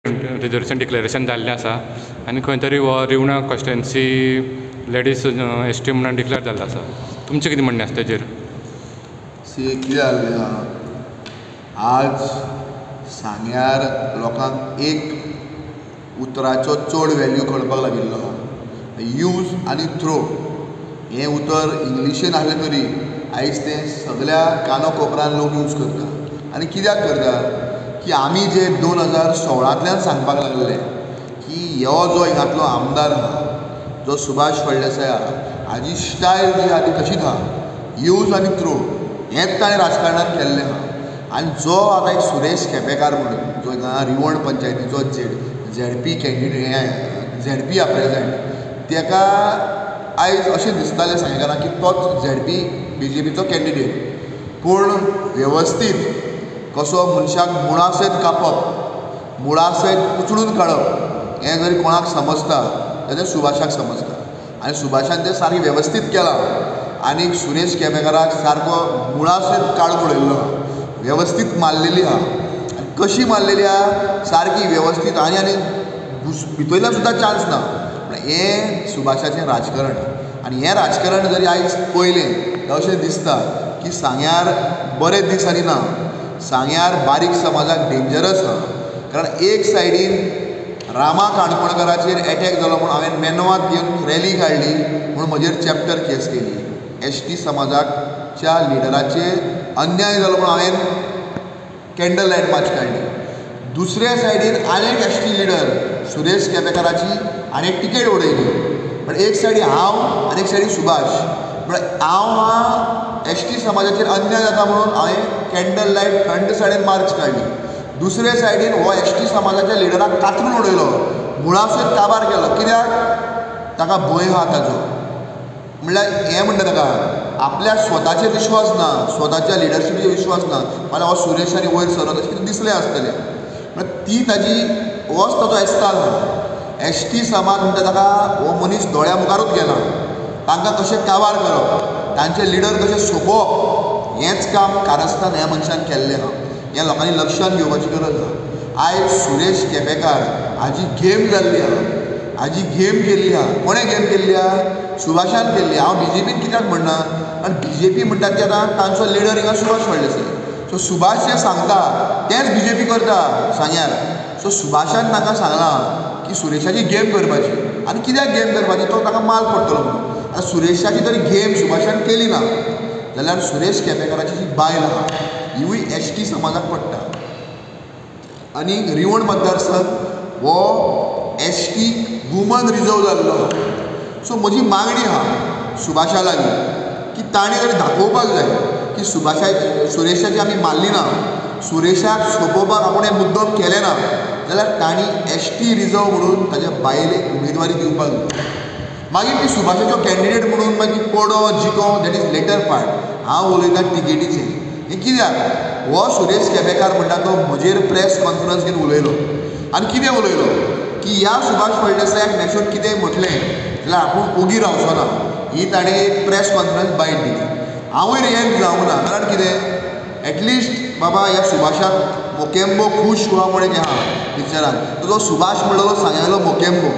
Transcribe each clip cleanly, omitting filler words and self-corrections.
Reservation declaration जाल्लें आसा आनी खंय तरी हो Rivona constituency ladies S T म्हणून डिक्लेर जाल्लो आसा. तुमचें कितें म्हणणें आसा तेजेर? सी, कितें जाल्लें आहा, आज सांग्यार लोकांक एक उतराचो चड वेल्यू कळपाक लागिल्लो आहा. यूज आनी थ्रो हें उतर इंग्लिशीन आसलें तरी आयज तें सगल्या कानो कोपऱ्यान लोक यूज करता. आनी कित्याक करता की आमी जे 2016तल्यान सांगपाक लागले की हो जो हिंगातलो आमदार आहा, जो सुभाष फळदेसाय आहा, हाजी स्टायल जी आहा ती तशीच आहा. यूज आनी थ्रो हेंच ताणें राजकारणान केल्लें आहा. आनी जो आतां एक सुरेश केपेकार म्हणून जो हिंगा रिवण पंचायतीचो झेडपी कॅन्डिडेट, झेडपी आहा प्रेजेंट, तेका आयज अशें दिसतालें सांगेकारांक की तोच झेडपी बीजेपीचो कॅन्डिडेट. पूण वेवस्थीत कसो मनशाक मुळा सयत कापप, मुळा सयत उचलून काडप हें जरी कोणाक समजता जाल्यार सुभाषाक समजता. आनी सुभाषान तें सारकें वेवस्थीत केलां आनी सुरेश केपेकाराक सारको मुळा सयत काडून उडयल्लो आहा, वेवस्थीत मारलेली आहा. आनी कशी मारलेली आहा, सारकी वेवस्थीत आनी आनी भितरल्यान सुद्दां चान्स ना. हें सुभाषाचें राजकारण. आनी हें राजकारण जरी आयज पळयलें जाल्यार अशें दिसता की सांग्यार बरे दीस आनी ना, सांग्यार बारीक समाजाक डेंजरस आहा. कारण एक सायडीन रामा काणकोणकाराचेर एटॅक जालो म्हूण हांवें मेनवात घेवन रॅली काडली म्हूण म्हजेर चॅप्टर केस केली. एस टी समाजाच्या लिडराचेर अन्याय जालो म्हूण हांवें कॅन्डल लायट मार्च काडली. दुसऱ्या सायडीन आनी एक एस टी लिडर सुरेश केपेकाराची आनी एक टिकेट उडयली. पण एक सायडी हांव आनी एक सायडी सुभाष. म्हळ्यार हांव हा एस टी समाजाचेर अन्याय जाता म्हणून हांवें कॅन्डल लायट थंड सायडीन मार्च काडली. दुसरे सायडीन हो एस टी समाजाच्या लिडराक कातरून उडयलो, मुळासयत काबार केलो. कित्याक? ताका भंय आहा ताजो. म्हणल्यार हें म्हणटा ताका आपल्या स्वताचेर विश्वास ना, स्वताच्या लिडरशिपीचेर विश्वास ना. म्हणल्यार हो सुरेश आनी वयर सरत अशें कितें दिसलें आसतलें. म्हळ्यार ती ताजी होच ताजो एस्ताद आहा. एस टी समाज म्हणटा ताका हो मनीस दोळ्या मुखारूच गेला. तांकां कशें काबार करप, तांचे लिडर कशें सोंपोवप हेंच काम कारस्थान ह्या मनशान केल्लें आहा. हें लोकांनी लक्षांत घेवपाची गरज आहा. आयज सुरेश केपेकार हाजी गेम जाल्ली आहा, हाजी गेम केल्ली आहा. कोणें गेम केल्ली आहा? सुभाषान केल्ली. हांव बीजेपीन कित्याक म्हणना, कारण बीजेपी म्हणटा ती आतां तांचो लिडर हिंगा सुभाष फळदेसाय. सो सुभाष जें सांगता तेंच बीजेपी करता सांग्यार. सो सुभाषान तांकां सांगलां की सुरेशाची गेम करपाची. आनी कित्याक गेम करपाची? तो ताका माल पडटलो म्हणून. आतां सुरेशाची जरी गेम सुभाषान केली ना जाल्यार सुरेश केपेकाराची जी बायल आहा हिवूय एस टी समाजाक पडटा. आनी रिवण मतदारसंघ हो एस टी वुमन रिजर्व जाल्लो आहा. सो म्हजी मागणी आहा सुभाषा लागीं की ताणें तरी दाखोवपाक जाय की सुभाषा सुरेशाची आमी मारली ना, सुरेशाक सोंपोवपाक आपूण मुद्दम केलें ना जाल्यार तांणी एस टी रिजर्व म्हणून ताज्या बायलेक उमेदवारी दिवपाक जाय. मागीर ती सुभाषाचो कॅन्डिडेट म्हणून मागीर पडो जिको that is letter part. हांव उलयतां टिकेटीचें. हें कित्याक हो सुरेश केपेकार म्हणटा तो म्हजेर प्रेस कॉन्फरन्स घेवन उलयलो. आनी कितें उलयलो की ह्या सुभाष फळदेसायाक मेशून कितें म्हटलें जाल्यार आपूण ओगी रावचो ना, ही ताणें एक प्रेस कॉन्फरन्स बायट दिली. हांवूय रिएक्ट जावंक ना, कारण कितें एटलिस्ट बाबा ह्या सुभाषाक मोकेंबो खूश हुआ म्हण एक आहा पिक्चरान, तो सुभाष म्हणलो सांगेलो मोकेंबो,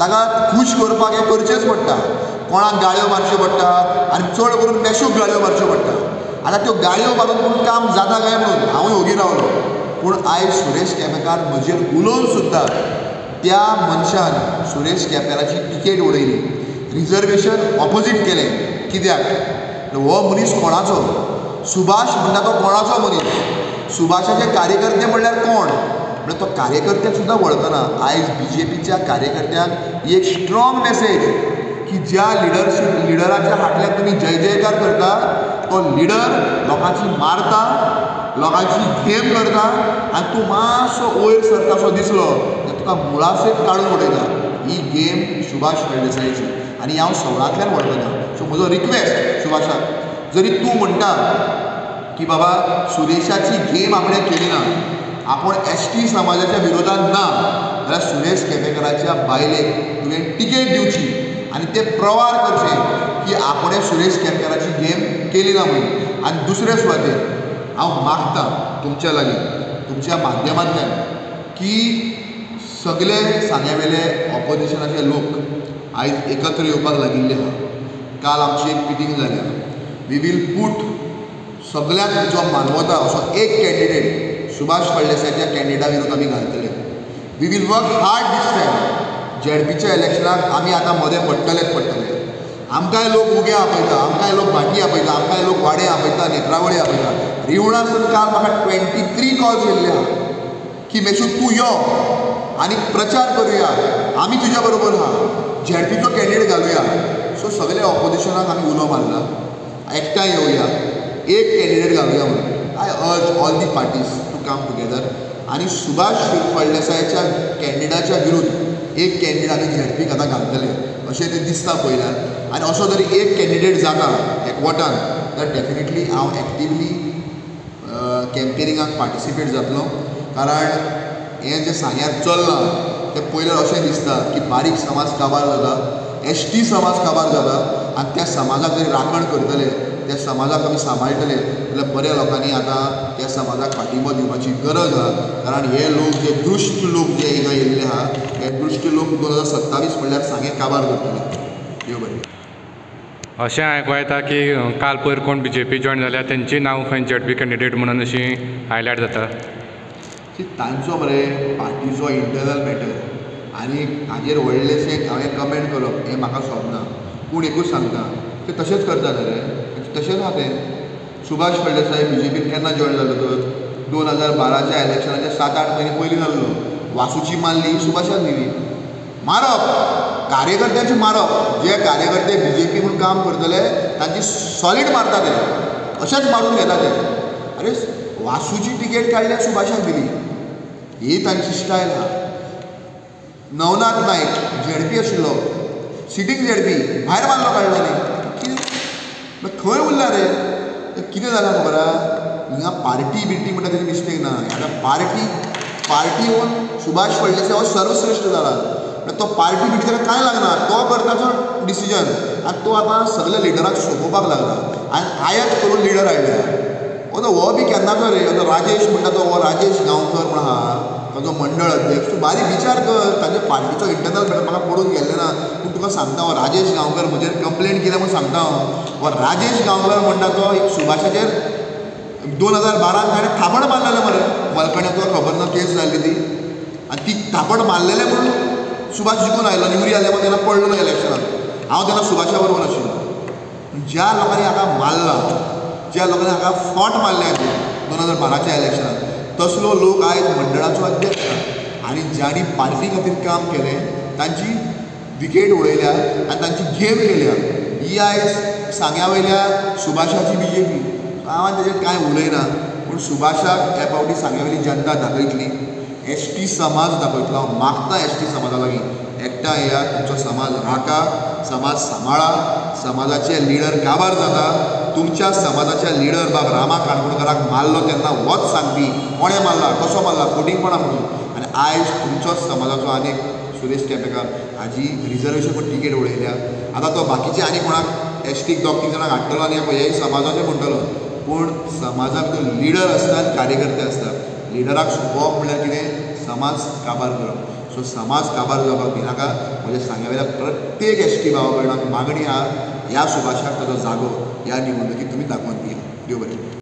ताका खूश करपाक हें करचेंच पडटा. कोणाक गाळयो मारच्यो पडटा आनी चड करून मेशूक गाळयो मारच्यो पडटा. आतां त्यो गाळयो मारून पूण काम जाता काय म्हणून हांवूय ओगी रावलो. पूण आयज सुरेश केपेकार म्हजेर उलोवन सुद्दां त्या मनशान सुरेश केपेकाराची टिकेट उडयली, रिजर्वेशन ऑपोजीट केलें. कित्याक? हो मनीस कोणाचो? सुभाष म्हणटा तो कोणाचो मनीस? सुभाषाचे कार्यकर्ते म्हणल्यार कोण? म्हणल्यार तो कार्यकर्त्याक सुद्दां वळखना. आयज बीजेपीच्या कार्यकर्त्यांक एक स्ट्रॉंग मॅसेज की ज्या लिडराच्या फाटल्यान तुमी जय जयकार करता तो लिडर लोकांची मारता, लोकांची गेम करता आनी तूं मातसो वयर सरता असो दिसलो जाल्यार तुका मुळासयत काडून उडयता. ही गेम सुभाष फळदेसायाची आनी हांव 16तल्यान वळखना. सो म्हजो रिक्वेस्ट सुभाषाक, जरी तूं म्हणटा की बाबा सुरेशाची गेम आपणें केली ना, आपूण एस टी समाजाच्या विरोधान ना, जाल्यार सुरेश केपेकाराच्या बायलेक तुवें टिकेट दिवची आनी ते प्रवार करचे की आपणें सुरेश केपेकाराची गेम केली ना म्हणून. आनी दुसरे सुवातेर हांव मागता तुमच्या लागीं, तुमच्या माध्यमांतल्यान की सगळे सांग्यावेले ऑपोजिशनाचे लोक आयज एकत्र येवपाक लागिल्ले आहा. काल आमची एक मिटींग जाल्या. We will put सगळ्यांक जो मानवता असो एक कॅन्डिडेट सुभाष फळदेसायाच्या कॅन्डिडेटा विरुद्ध आमी घालतले. We will work hard this time. झेडपीच्या इलेक्शनाक आमी आतां मदें पडटलेच पडटले. आमकांय लोक उगे आपयता, आमकांय लोक भाटी आपयता, आमकांय लोक वाडे आपयता, नेत्रावळी आपयता. रिवणासून काल म्हाका 23 कॉल्स येयल्ले आहा की मेशू तूं यो आनी प्रचार करुया, आमी तुज्या बरोबर आहा, झेडपीचो कॅन्डिडेट घालुया. सो सगळे ऑपोजिशनाक आमी उलो मारला, एकठांय येवया, एक कॅन्डिडेट घालुया म्हणून. I urge all the parties to come together आनी सुभाष फळदेसायाच्या कॅन्डिडेटाच्या विरुद्ध एक कॅन्डिडेट आमी झेडपीक आतां घालतले अशें तें दिसता पयल्यान. आनी असो जरी एक कॅन्डिडेट जाता एकवटान तर डेफिनेटली हांव एक्टिवली कॅम्पेनिंगाक पार्टिसिपेट जातलो. कारण हें जें सांग्यार चल्लां तें पयल्यार अशें दिसता की बारीक समाज काबार जाता, एस टी समाज काबार जाता आनी त्या समाजाक जरी राखण करतले, त्या समाजाक आमी सांबाळटले जाल्यार बऱ्या लोकांनी आतां त्या समाजाक पाठिंबो दिवपाची गरज आहा. कारण हे लोक जे दुश्ट लोक जे हिंगा येयल्ले आहा, हे दुश्ट लोक 2027 म्हणल्यार सांगें काबार करतले. देव बरें. अशें आयकूं येता की काल पयर कोण बीजेपी जॉयन जाल्या तेंची नांव खंय झेडपी कॅन्डिडेट म्हणून अशी हायलायट जाता. तांचो मरे पार्टीचो इंटरनल मॅटर आनी हाजेर व्हडलेशें हांवें कमेंट करप हें म्हाका सोबना. पूण एकूच सांगता, ते तशेंच करता रे, तशेंच आहा तें. सुभाष फळदेसाय बीजेपीन केन्ना जॉयन जालो तर 2012च्या इलेक्शनाच्या 7-8 म्हयने पयलीं जाल्लो. वासूची मारली सुभाषान दिली. मारप, कार्यकर्त्यांचे मारप, जे कार्यकर्ते बीजेपी म्हूण काम करतले तांची सॉलीड मारता ते, अशेंच मारून घेता ते. अरे वासूची तिकेट काडल्या सुभाषाक दिली, ही तांची स्टायल आहा. नवनाथ नायक झेडपी आशिल्लो, सिटींग झेडपी, भायर मारलो काडलो न्ही. कितें खंय उरला रे, कितें जालां खबर आहा? हिंगा पार्टी बिर्टी म्हणटा तेजी मिस्टेक ना. आतां पार्टी पार्टी येवन सुभाष फळदेसाय हो सर्वश्रेश्ठ जाला, तो पार्टी बिर्टी ताका कांय लागना, तो करता तो डिसिजन आनी तो आतां सगल्या लिडराक सोंपोवपाक लागला आनी आयात करून लिडर हाडल्या. हो तो बी केन्नाचो रे, तो राजेश म्हणटा तो, हो राजेश गांवकर म्हण आहा ताजो मंडळ अध्यक्ष. तूं बारीक विचार कर, ताजे पार्टीचो इंटरनल मॅटर म्हाका पडून गेल्लें ना, पूण तुका सांगता हांव, राजेश गांवकर म्हजेर कंप्लेन केल्या म्हूण सांगता हांव. हो राजेश गांवकर म्हणटा तो एक सुभाषाचेर 2012 ताणें थापड मारलेलें मरे, मलकण्याक तुका खबर ना केस जाल्ली ती, आनी ती थापड मारलेलें म्हणून सुभाष जिखून आयलो. निवरी आयले म्हूण तेन्ना पडलो ना इलेक्शनाक. हांव तेन्ना सुभाषा बरोबर आशिल्लो. ज्या लोकांनी हाका मारला, ज्या लोकांनी हाका फोट मारल्या 2012च्या इलेक्शनाक, तसलो लोक आयज मंडळाचो अध्यक्ष आनी जांणी पार्टी खातीर काम केलें तांची विकेट उडयल्या आनी तांची गेम केल्या. ही आयज सांग्या वयल्या सुभाषाची बीजेपी. हांव ताजेर कांय उलयना, पूण सुभाषाक ह्या फावटी सांग्या वयली जनता दाखयतली, एस टी समाज दाखयतलो. हांव मागता एस टी समाजा लागीं, एकठांय येया, तुमचो समाज राखा, समाज सांबाळा, समाजाचे लिडर काबार जाता. तुमच्या समाजाच्या लिडर बाब रामा काणकोणकाराक मारलो तेन्ना होच सांगपी कोणें मारला, कसो मारला, फटींगपणा म्हणून. आनी आयज तुमचोच समाजाचो आनी सुरेश केपेकार हाजी रिजर्वेशन पण तिकेट उडयल्या. आतां तो बाकीचे आनी कोणाक एस टीक 2-3 जाणांक हाडटलो आनी हे समाजाचें म्हणटलो. पूण समाजाक तो लिडर आसता आनी कार्यकर्ते आसता. लिडराक सोंपोवप म्हणल्यार कितें, समाज काबार करप. सो समाज काबार जावपाक दिनाका. म्हज्या सांग्या वयल्या प्रत्येक एस टी भावा भयणांक मागणी आहा, ह्या सुभाषाक ताजो जागो ह्या निवडणुकीत तुमी दाखोवन दिया. देव बरें.